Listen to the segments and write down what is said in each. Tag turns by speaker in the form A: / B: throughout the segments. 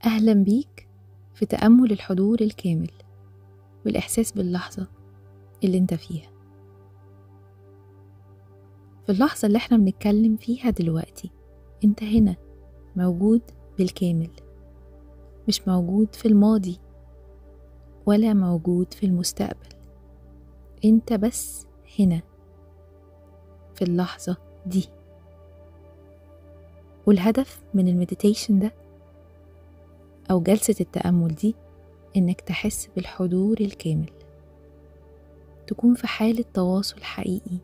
A: أهلا بيك في تأمل الحضور الكامل والإحساس باللحظة اللي انت فيها. في اللحظة اللي احنا بنتكلم فيها دلوقتي انت هنا موجود بالكامل، مش موجود في الماضي ولا موجود في المستقبل، انت بس هنا في اللحظة دي. والهدف من ال meditation ده أو جلسة التأمل دي إنك تحس بالحضور الكامل، تكون في حالة تواصل حقيقي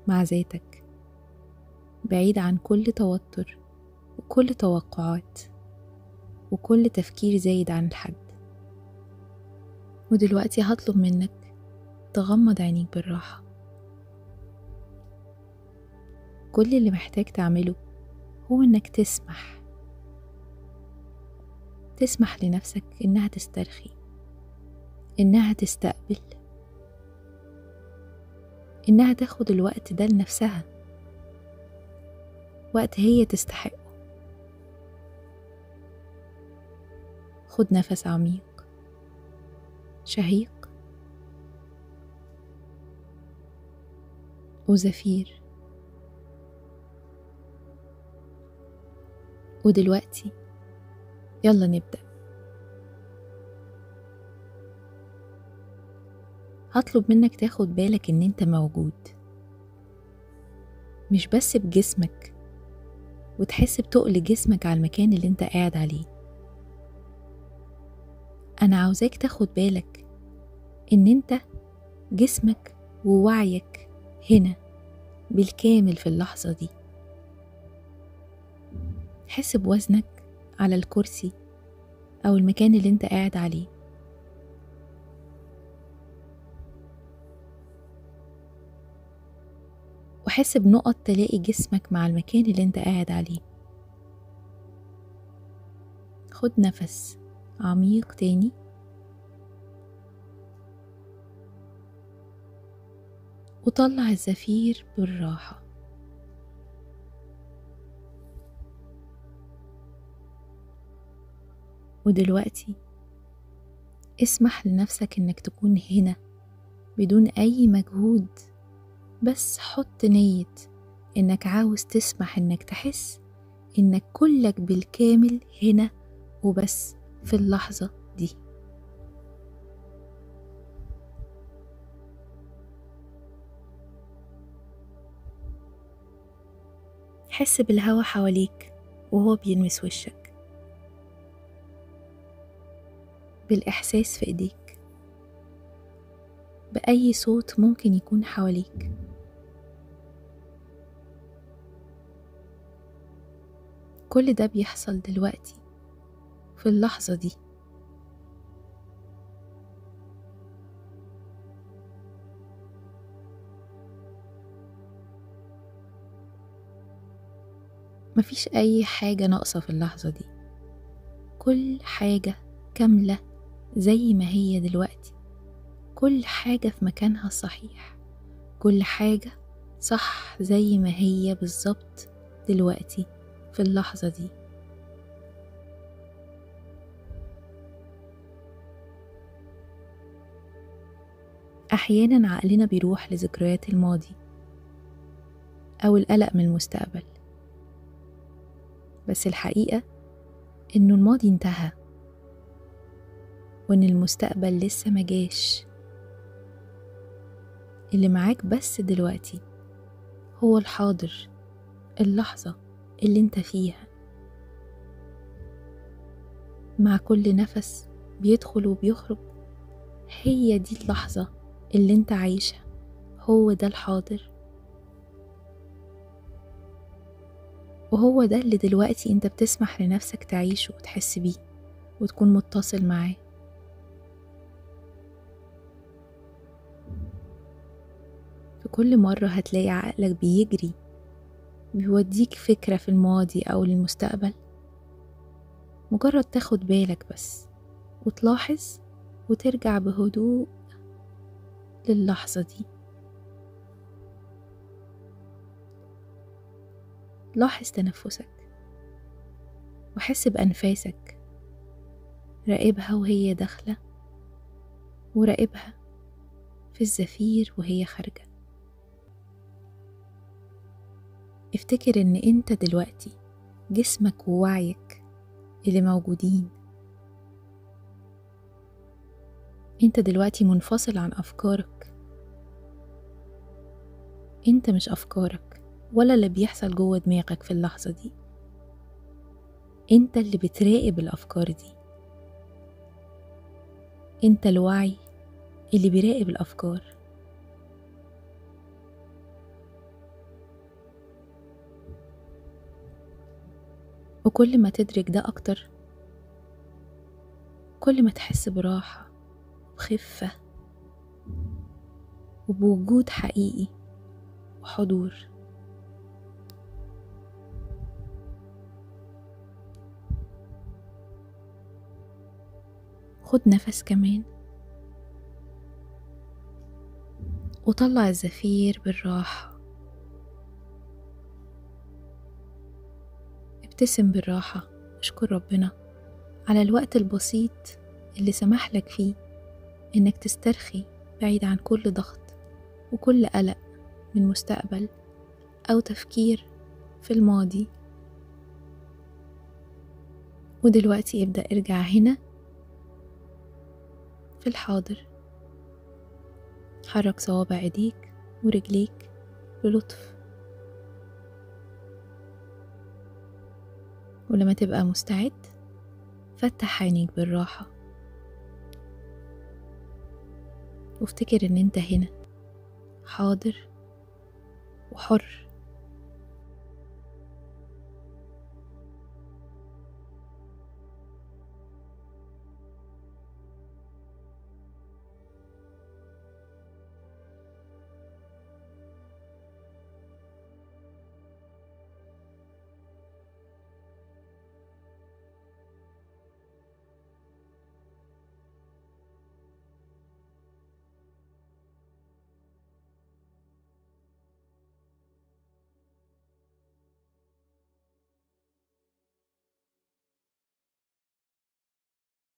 A: مع ذاتك، بعيد عن كل توتر وكل توقعات وكل تفكير زايد عن الحد. ودلوقتي هطلب منك تغمض عينيك بالراحة. كل اللي محتاج تعمله هو إنك تسمح لنفسك إنها تسترخي، إنها تستقبل، إنها تاخد الوقت ده لنفسها، وقت هي تستحقه. خد نفس عميق، شهيق وزفير. ودلوقتي يلا نبدأ. هطلب منك تاخد بالك ان انت موجود، مش بس بجسمك، وتحس بتقل جسمك على المكان اللي انت قاعد عليه. انا عاوزاك تاخد بالك ان انت جسمك ووعيك هنا بالكامل في اللحظة دي. حس بوزنك على الكرسي أو المكان اللي انت قاعد عليه. وحس بنقط تلاقي جسمك مع المكان اللي انت قاعد عليه. خد نفس عميق تاني، وطلع الزفير بالراحة. ودلوقتي اسمح لنفسك انك تكون هنا بدون اي مجهود، بس حط نية انك عاوز تسمح انك تحس انك كلك بالكامل هنا وبس في اللحظة دي. حس بالهوا حواليك وهو بيلمس وشك، بالإحساس في إيديك، بأي صوت ممكن يكون حواليك. كل ده بيحصل دلوقتي في اللحظة دي. مفيش أي حاجة ناقصة في اللحظة دي، كل حاجة كاملة زي ما هي دلوقتي، كل حاجة في مكانها الصحيح، كل حاجة صح زي ما هي بالظبط دلوقتي في اللحظة دي. أحيانا عقلنا بيروح لذكريات الماضي أو القلق من المستقبل، بس الحقيقة إنه الماضي انتهى وإن المستقبل لسه ما جاش. اللي معاك بس دلوقتي هو الحاضر، اللحظة اللي انت فيها. مع كل نفس بيدخل وبيخرج، هي دي اللحظة اللي انت عايشها، هو ده الحاضر، وهو ده اللي دلوقتي انت بتسمح لنفسك تعيشه وتحس بيه وتكون متصل معاه. في كل مرة هتلاقي عقلك بيجري بيوديك فكرة في الماضي أو للمستقبل، مجرد تاخد بالك بس وتلاحظ وترجع بهدوء للحظة دي. لاحظ تنفسك، وحس بأنفاسك، راقبها وهي داخلة وراقبها في الزفير وهي خارجة. افتكر ان انت دلوقتي جسمك ووعيك اللي موجودين، انت دلوقتي منفصل عن افكارك، انت مش افكارك ولا اللي بيحصل جوه دماغك في اللحظة دي، انت اللي بتراقب الافكار دي، انت الوعي اللي بيراقب الافكار. وكل ما تدرك ده اكتر كل ما تحس براحة وخفة وبوجود حقيقي وحضور. خد نفس كمان وطلع الزفير بالراحة. ابتسم بالراحة واشكر ربنا على الوقت البسيط اللي سمح لك فيه انك تسترخي بعيد عن كل ضغط وكل قلق من مستقبل او تفكير في الماضي. ودلوقتي ابدأ ارجع هنا في الحاضر، حرك صوابع ايديك ورجليك بلطف، ولما تبقى مستعد فتح عينيك بالراحة وافتكر ان انت هنا حاضر وحر.